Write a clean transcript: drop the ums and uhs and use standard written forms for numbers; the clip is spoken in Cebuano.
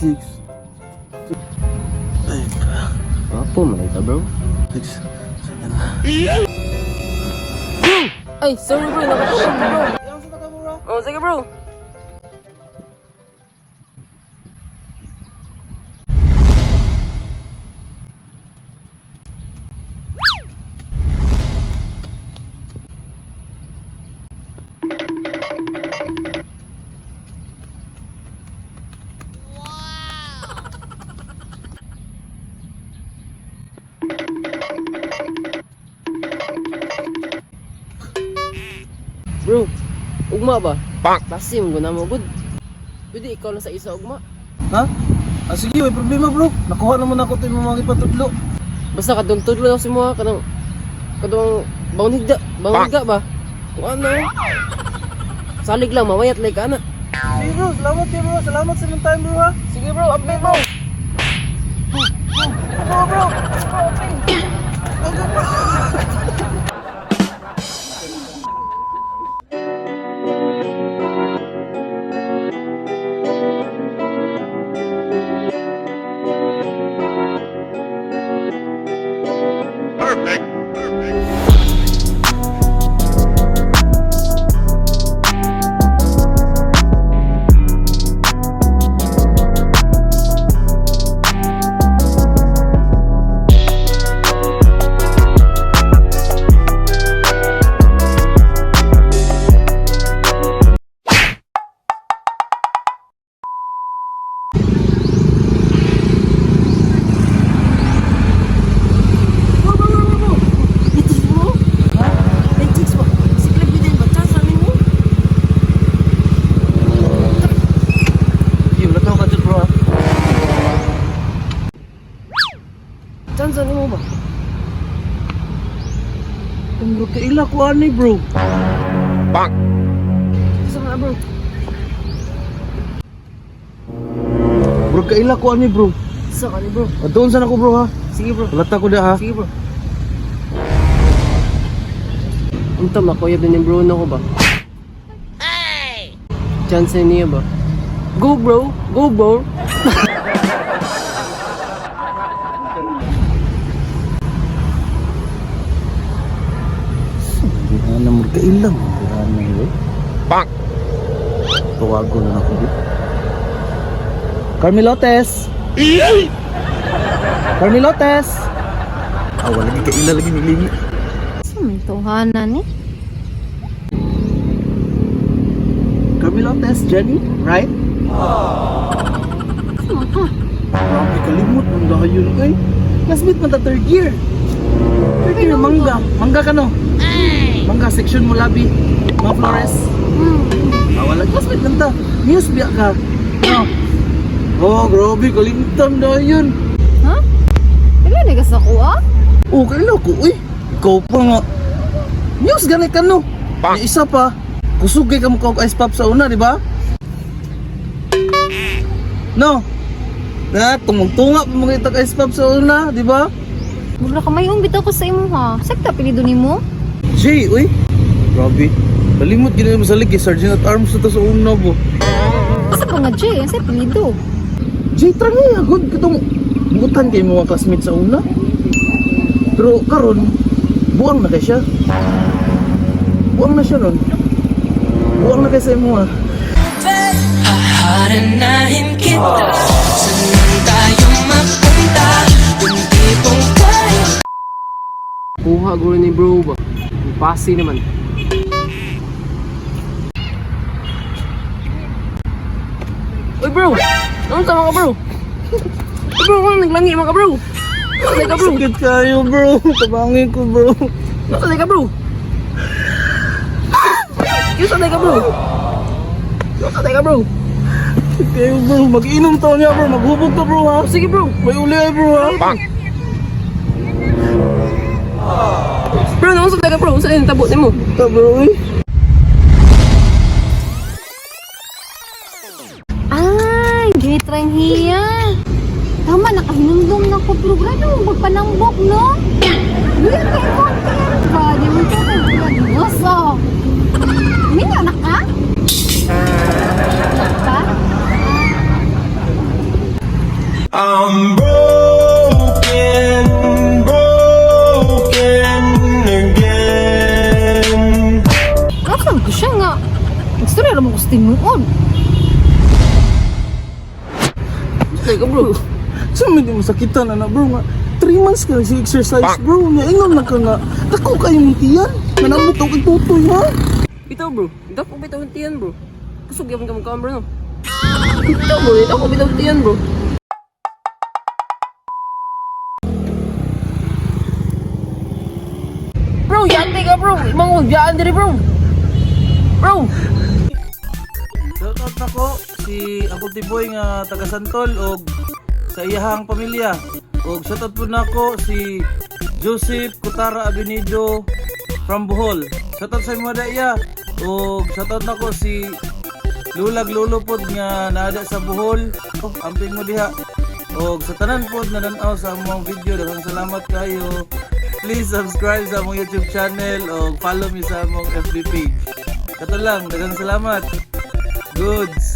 6, 5, Wapo man ito, bro. 6, 7. Ay, sorry bro, nakatulog bro. Oh, sige bro. Bro, ugma ba? Bang! Basi mo na mo, good. Pwede ikaw lang sa isa ugma. Ha? Ah, sige, may problema bro. Nakuha naman ako ito yung mga ipatudlo. Basta kadung tudlo lang si mo kanang kadung bangon higda, bangon higda ba? Kung ano. Salig lang mawayat like ana. Sige bro, salamat kayo bro. Salamat sa inyong time bro ha. Sige bro, update bro. Bro, bro. Bro, update. Bro, bro, bro, bro. Ito bro. Ha? Ay, chicks ba? Si Clive din ba? Chance namin mo. Sige, wala tao ka dyan bro ha. Chance namin mo ba? Ang bro, kaila ko ani bro. Sa mga bro. Bro, kaila ko ani bro. Sa kani bro. Ah, doon sana ko bro ha. Sige bro. Wala ta ko da ha. Sige bro. Unta makuyab din ni Bruno ko ba? Ay! Chance niya ba? Go bro! Go bro! Ano mo kaila mo ano bro. Bang. Tawagon na ako bro. Carmelotes. Carmelotes. Ah, wala lagi kaila lagi nilingi. Sa may tuhanan eh. Carmelotes, Jenny, right? Sa man ka? Grabe kalimot mong dayon eh. Classmate man ta third year. Third year mangga. Mangga ka no? Mangga section mo labi. Mga Flores. Ah, wala classmate lang ta. News biya ka. No. Oh, grabe kalimtan dayon. Ha? Pila na ka sa kuha? Oh, kaila ko uy. Ikaw pa nga. News gani ka no. Yung isa pa. Kusog kay ka mo og ice pop sa una, di ba? No. Na, tumugtunga pa mga itag ice pop sa una, di ba? Mura ka may umbit ako sa imo ha. Sakta pilido nimo? Jay, uy. Grabe. Kalimot gina mo sa ligi, Sergeant at Arms na to sa una bo. Asa pa nga Jay? Asa pilido? Jay, tara nga, good katong butan kay mga classmate sa una. Pero karon buang na kay siya. Buang na siya ron. Buang na kay sa imo ah. Haranahin kita. Saan man tayo mapunta? Yung tipong tayo. Kuha guro ni bro ba? Ang Pasi naman. Uy bro! Anong tama ka bro? Uy bro, ano naglangi mga bro? Ano ka bro? Sakit kayo bro. Tabangin ko bro. Ano ka bro? Yung ka bro? Yung ka bro? Sakit kayo bro. Mag-inom to niya bro. Maghubog to bro ha. Sige bro! May uli ay bro ha. Bro, nausap ka bro? Saan yung tabo nimo? Ta bro uy. Ay, Jay Tranghia. Tama, nakahinumdum na ko. Pero grabe mo magpanambok, no? Luya kay konti ba? Di mo ito kay Diyoso. Minyo na ka? Ka? I'm broken, broken again. Kasan ko siya nga. Nagstorya ra mo ko sa tinuod. Kay ka, bro. Sa man di mo sakitan ana, bro, nga 3 months ka si exercise, bro. Nga ingon na ka nga dako kayo mong tiyan. Nanamot og itutoy ha. Bitaw, bro. Dako bitaw ang tiyan, bro. Kusog yapon ka magkaon, bro, no? Bitaw, bro. Dako bitaw ang tiyan, bro. Bro, yante ka, bro. Imang biyaan diri, bro. Bro. Shout out nako si Uncle Tiboy nga taga Santol og sa iyahang pamilya. Og shout out po nako si Joseph Kutara Abinido from Bohol. Shout out sa imo daya. Og shout out nako si Lulag Lolo pod nga naada sa Bohol. Oh, amping mo diha. Og sa tanan pod na nan-aw sa among video, daghang salamat kayo. Please subscribe sa among YouTube channel og follow me sa among FB page. Kato lang, daghang salamat. Goods.